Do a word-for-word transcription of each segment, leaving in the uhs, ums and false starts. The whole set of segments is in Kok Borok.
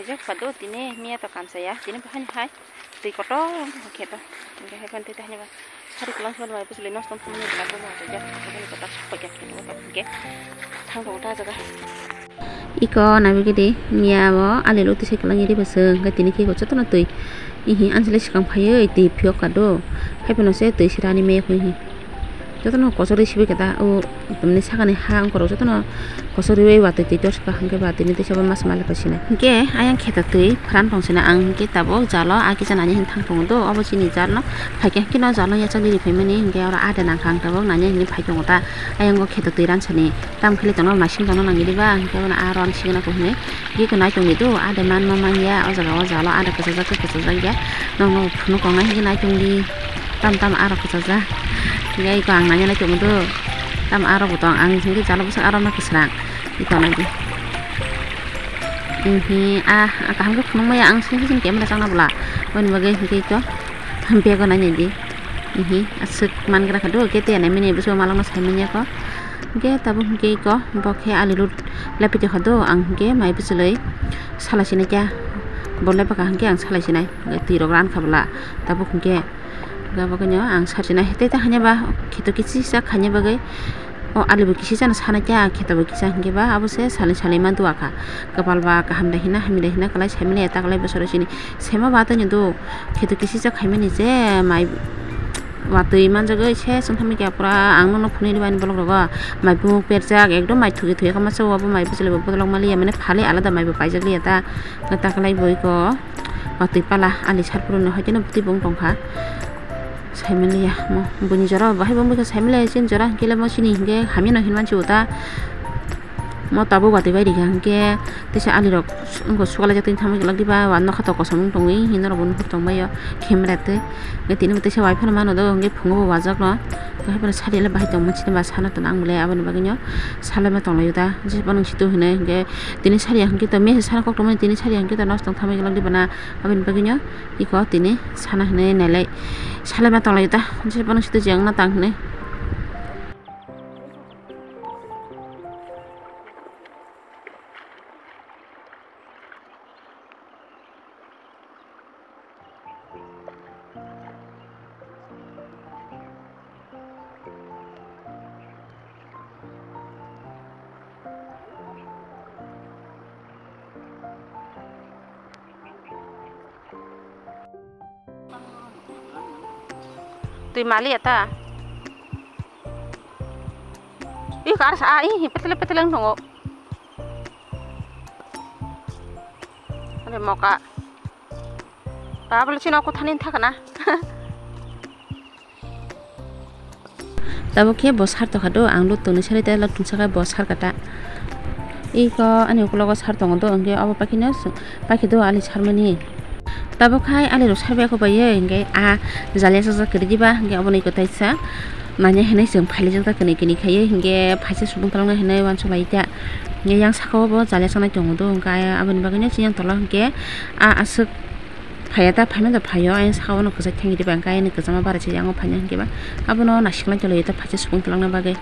Rijak pha do tini miya to kamsa ya, tini bahani hai twi kotor khe to. Hingke hai phano twi tahini ba sari kwlwng sari bai bwswlwi nosto wngkha mani bwlai bo ma rijak, bwswlwi kotor sok paikha khe to hingke thang tongo ta jaga. Iko nabi gidi miya bo ali lo twi sai kwlwng iri bwswk hingke tini khe jotono twi ihi anchali swkang phaiwi twi phiyok ka do, hai phano se twi sirani me phoi hi. Jotono kochorwi sibui khe ta o tamni sakani ha wngkorok jotono kochorwi watwi twi torch kaham khe ba tini twi sabo mas malik bai sinai. Hinkhe ayang kheto twi pran tong sinai ang hinkhe tabuk jalo a kisa nani hin thang tongo do obo chini jarno phaikhe hinkhe no jalo yachak liri phaimani hinkhe oro ada nangkha ang tabuk nani hin phai tongo ta ayang o kheto twi ran sani tam khili tongno naising tongno nangya diba hinkhe bono aro ang sigana ko hinwi giko nai tongdi do ada manma manya o jaga o jalo ada kwchajak khe kwchajak ya nokno phunuk tongnai hinkhe nai tongdi. Tam tam aro kwchajak. Hinkhe iko ang nanya nai tongdo. Tam aro bo tong ang hinkhe jalo bwswk aro ma kwswrang. Iko nai di. Hinkhe ah kaham khe phunuk maya ang sini sini camera changna bwla. Boni bagwi hinkhe iko bego nai nai di. Hinkhe aswk man gra kha do kete nai mini bwswk malokno sai manya ko. Hinkhe tabuk hinkhe iko bo khe ali lut lepi tongkha do ang hinkhe mai bwchwlwi salai sinai kya. Bo lepa kha hinkhe ang salai sinai. Twi rok ran kha bwla tabuk hinkhe. Gabagwino ang sachina tei ta hanya ba kheto kisi sa khanya bagwi o ali bo kisi chana sana kya kheto bo kisa hinkhe ba abo se salai salai ma dua kha kwpal ba kaham da hina hamya da hina kwlai saimani ta kwlai bosoro sini sema ba tani do kheto kisi sa khaimani je mai watwi manjagwi se songthami kya pura ang nono phunui rwbaini bolok rogo mai bumung perjak ekdom mai thuki thuki kama se obo mai bwchwlwi bo bodolok maliya mane phalwi alada mai bo paijak liya ta ta kwlai bo iko. Watwi pala ali sarpuruni hoiteno bwtwi bo wng tongkha. Saimaliya mo buini jora bo bahai bo wngkha saimaliya chini jora hinkhe le mo chini hinkhe hamya no hinmani si uta. Mo tabuk watwi bai rikha hinkhe teisa ali rok wngkha sukalaijak tini thangma kwlak diba wa nokha tok kosom wng tongwi hino rok bo nuhur tongbaio camera twi. Tini bo teisa wai phano mano do hinkhe phungo bo wajak no. Bahai phano sari le bahai tongma chini ba sana tongna ang le aboni bagwi no salaima tonglaio da jesa phano si tu hinwi hinkhe. Tini sari ya hinkhe to mesa sana koktwmani tini sari ya hinkhe to nosto wng thamwi kwlak diba na aboni bagwino iko tini sana hinwi nailai salaima tonglaio ta jesa phano si tu je wngna tang hinwi. Twi mali ata. Ih, kar sa, ih, petle petle wng tongo. Ade moka. Tabole chini o kuthani thakna. Tabuk khe bo sar tokha do, ang lut tongni sari tei lut tongsa khe bo sar kata. Iko ani ukulogo sar tongo do, hwnkhe obo pakhino paikhe do ali sarmani. Tabuk hai ali rok sar bai kho bai ye, hwnkhe a jali sajak kwrwi diba, hwnkhe obono iko taisa manya hinwi chwng phailijak ta kwnwi kwnwi khaiwi, hwnkhe phaisa subung taloknai hinwi uansuk lai ta. Hwnkhe yang saka o bo jali sanai tongo do, hwnkhe aboni bagwino chini yang tola hwnkhe a aswk. Phaiya ta phaima da phaio, ayang saka o no kwchak thangwi riba, hwnkhe ayang ni kwchama bara se yang o phaina hwnkhe ba abono naisik lai tonglaio ta phaisa subung twlangna bagwi.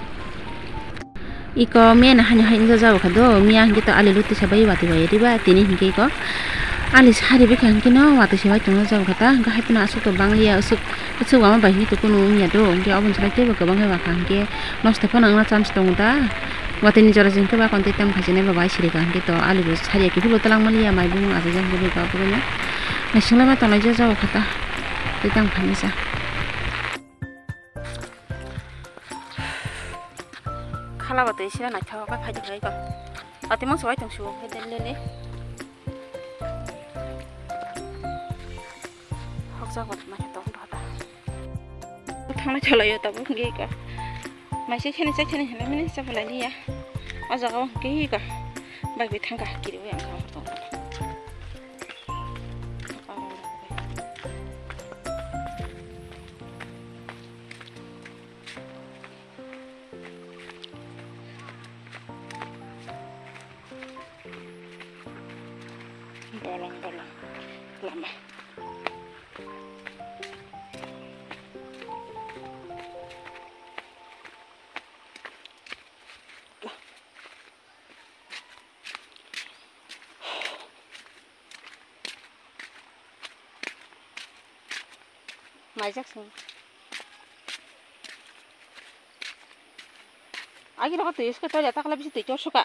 Iko miya ni hani hai wngya jagao kha do, miya hwnkhe to ali lutisa bai watwi bai riba, tini hwnkhe iko ali sari bwkha hwnkhe no watwi se bai tongna jagao kha ta, hwnkhe hai phano aswk to bangliya, aswk, aswk wama bai hwnkhe to kunu wngya do, hwnkhe oboni salai teibo kwbang khe bakha hwnkhe nosto phano wngna chance tongo ta. Watwi ni jora se hwnkhe ba kon tei tamo khaichinai ba bai siri kha hwnkhe to ali bo sari ya kiphilwi twlangmani ya mai bumung achai jak hwnkhe ba bwrwino. Naisinglaima tonglai jak jagao kha ta. Tei tamo phainai sa. Khala ba twi sira naithok khe phai tongkha iko. Ati mangsa bai tong suo khe del lele. Hokjak ba naithok tong tong ta. Thanglai thalai o tabuk hwnkhe iko. Maise khene chak khene hinwi mini chaphalai liya. O jaga o hwnkhe iko. Bai bai thangkha kiri bai ang kha tong. Bolong bolong lama. Maijak sung. Agi rogo twi iske toilet takla bisi twi chor suka.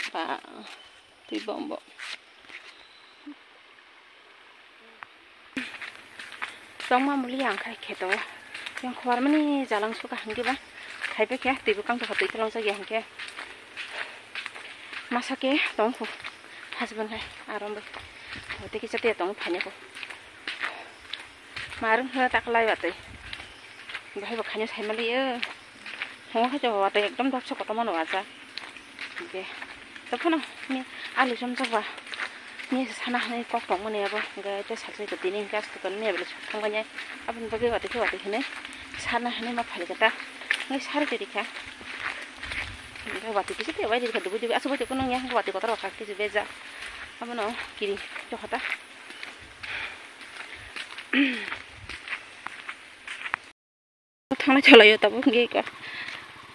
Twi bombo. Tongma muli ang khai kheto. Yang khwar mani jalang suka hingke ba. Khai pe khe twi bwkang tokha twi tolong jagya hingke. Masa ke tong khu. Husband hai arom bai. Tei kisa te tong phanya khu. Marung hwra taklai watwi. Bahai bo khaino sai maliyo. Hongo khe watwi ekdom dopsa kotorma no acha. Hingke. Tei phano ni alu chomjak ba. Ni sana hani kok tongmani abo. Hingke tei salsa tini hingke aswk tongmani abo sok thangmani. Aboni bagwi watwi khe watwi hinwi sana hinwi ma phali kata. Hingke sari twi rikha. Hingke watwi kisa tei bai rikha dubu dubu. Aswk bai tongkha nang ya hingke watwi kotor rok kha kisa beja. Abono kiri tokha ta. Thanglai tholai o tabuk hingke iko.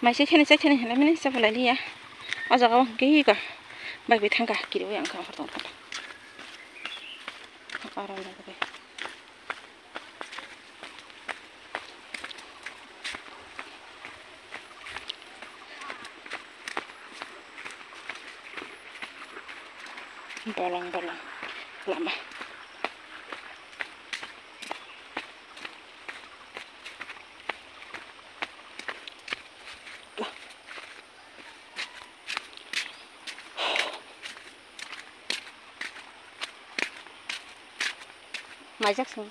Maise khene chai khene hinwi mani chaphalai liya. O jaga o hingke iko. Bike bai thangkha kiriwi ang kha hor tong tong. Aram jaga bai. Bolong bolong lama. Maijak sung.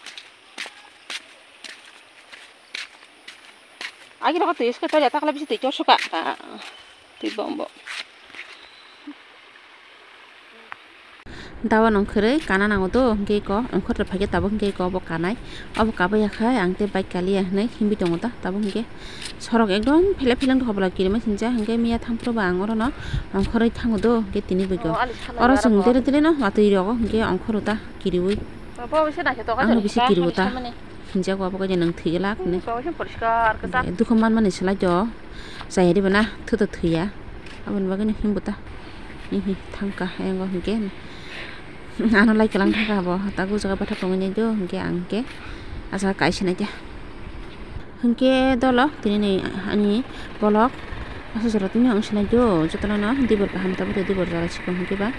Agi rogo twi iske toilet takla bisi twi chor suka. Twi bombo. Dawa nong khwrwi kana nango do, hingke iko ongkhor rok phaikhe tabuk hingke iko obo kanai. Obo kabui yakhai ang tei bike kaliya hinwi himwi tongo ta, tabuk hingke sorok ekdom phele phele wngkha, hobola kirima sincha hingke miya thampro ba ang orono ongkhorwi thango do, hingke tini buiko oro chwng dere dere no watwi rogo hingke ongkhoro ta kiriwi. Ang no bisi kiriwo ta, hinjago obo kaisa nang thwi glak hinwi. Dukha manmani swlai do. Chaya diba na, thuto thwiya. Aboni bagwi no himbo ta. Hihi thangkha, ayang o hinkhe. Ano lai kwlang thangkha abo. Tago jaga bathak tongwi nai do, hinkhe ang hinkhe. Asa kaisa naikhe. Hinkhe dolo, tini ni ani bolok. Asa jora tini ang sinai do. Jotono no dibor kaham tabo tei dibor jora chikon hinkhe ba.